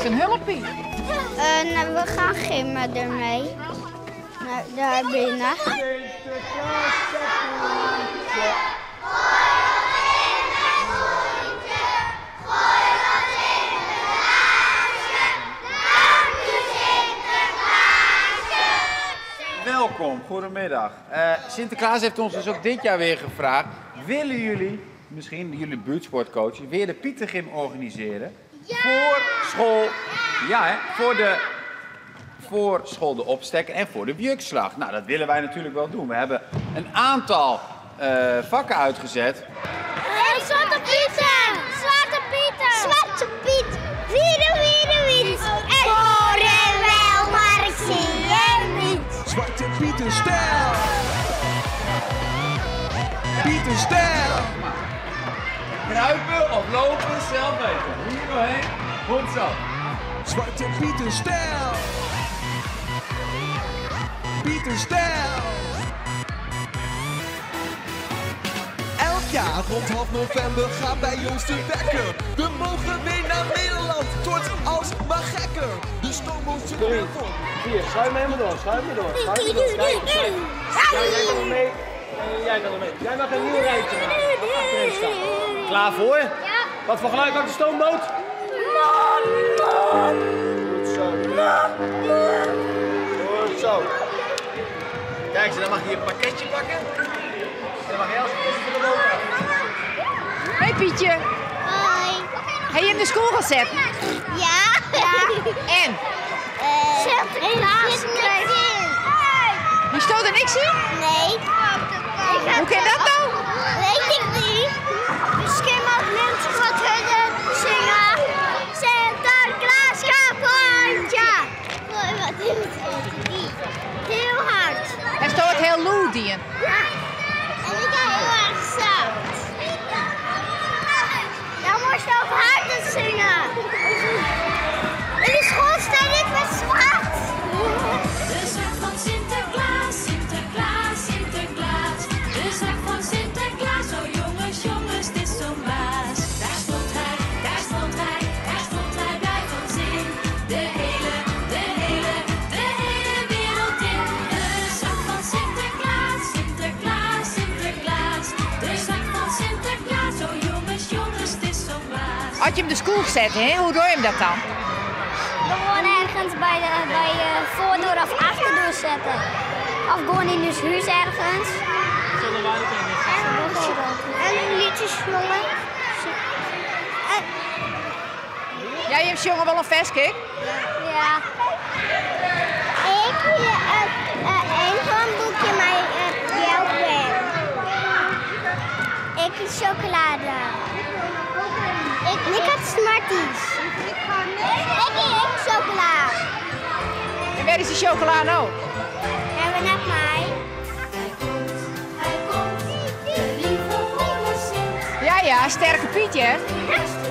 in hulpie? Nou, we gaan gymmen ermee. Nou, daar binnen. Welkom, goedemiddag. Sinterklaas heeft ons dus ook dit jaar weer gevraagd. Willen jullie, misschien jullie buurtsportcoaches, weer de Pietergym organiseren? Ja! Voor school, ja hè, voor de, voor school de opstekker en voor de wjukslag. Nou, dat willen wij natuurlijk wel doen. We hebben een aantal vakken uitgezet. Hey, Zwarte Pieten! Zwarte Pieten! Zwarte Piet! Wiede, wiede, wiet! Ik hoor hem wel, maar ik zie hem niet. Zwarte Pieten stijl! Pieten stijl! Kruipen of lopen, zelf weten. Hier doorheen, goed zo. Zwarte Pieten stijl! Pieten stijl! Elk jaar rond half november gaat bij ons de wekker. We mogen weer naar Nederland, het wordt alsmaar gekker. De stoomboot zit 3, weer vol. 4, schuif me helemaal door, schuif me door, schuif me door. Kijk, kijk. Ja, jij kan er mee en jij kan er mee. Jij mag een nieuw rijtje maken. Achterin staan. Klaar voor? Ja. Wat voor geluid maakt de stoomboot? Goed zo. Goed zo. Kijk, dan mag je je pakketje pakken. En dan mag jij als eerste van de boot af. Hey Pietje. Hoi. Heb je hem de school gezet? Ja. Ja. En? Sinterklaas niks in. Je stoot er niks in? Nee. Hoe kan dat nou? Weet ik niet. Misschien mag mensen wat harder zingen. Sinterklaas kapontje. Wat is het? Heel hard. En stoot heel loe, die. Ja. En ik ga heel erg zacht. Dan moest je ook harder zingen. In de school sta ik met zwart. De zak van Sinterklaas, Sinterklaas, Sinterklaas. De zak van Sinterklaas, oh jongens, jongens, het is zo'n baas. Daar stond hij, daar stond hij, daar stond hij blij van zin. De hele, de hele, de hele wereld in. De zak van Sinterklaas, Sinterklaas, Sinterklaas. De zak van Sinterklaas, oh jongens, jongens, het is zo'n baas. Als je hem de school zet, hè, hoe doe je hem dat dan? Gewoon ergens bij de voordeur of achterdeur zetten. Of gewoon in het huis ergens. En liedjes zongen. Jij hebt jongen wel een vers, kijk? Ja. Ik heb een van boekje met jouw pen. Ik heb chocolade. Ik had Smarties. Ik heb chocola. En waar is die chocola nou? En we naar mij. Hij komt, de lieve goede Sint. Ja, ja, sterke Pietje, hè? Ja.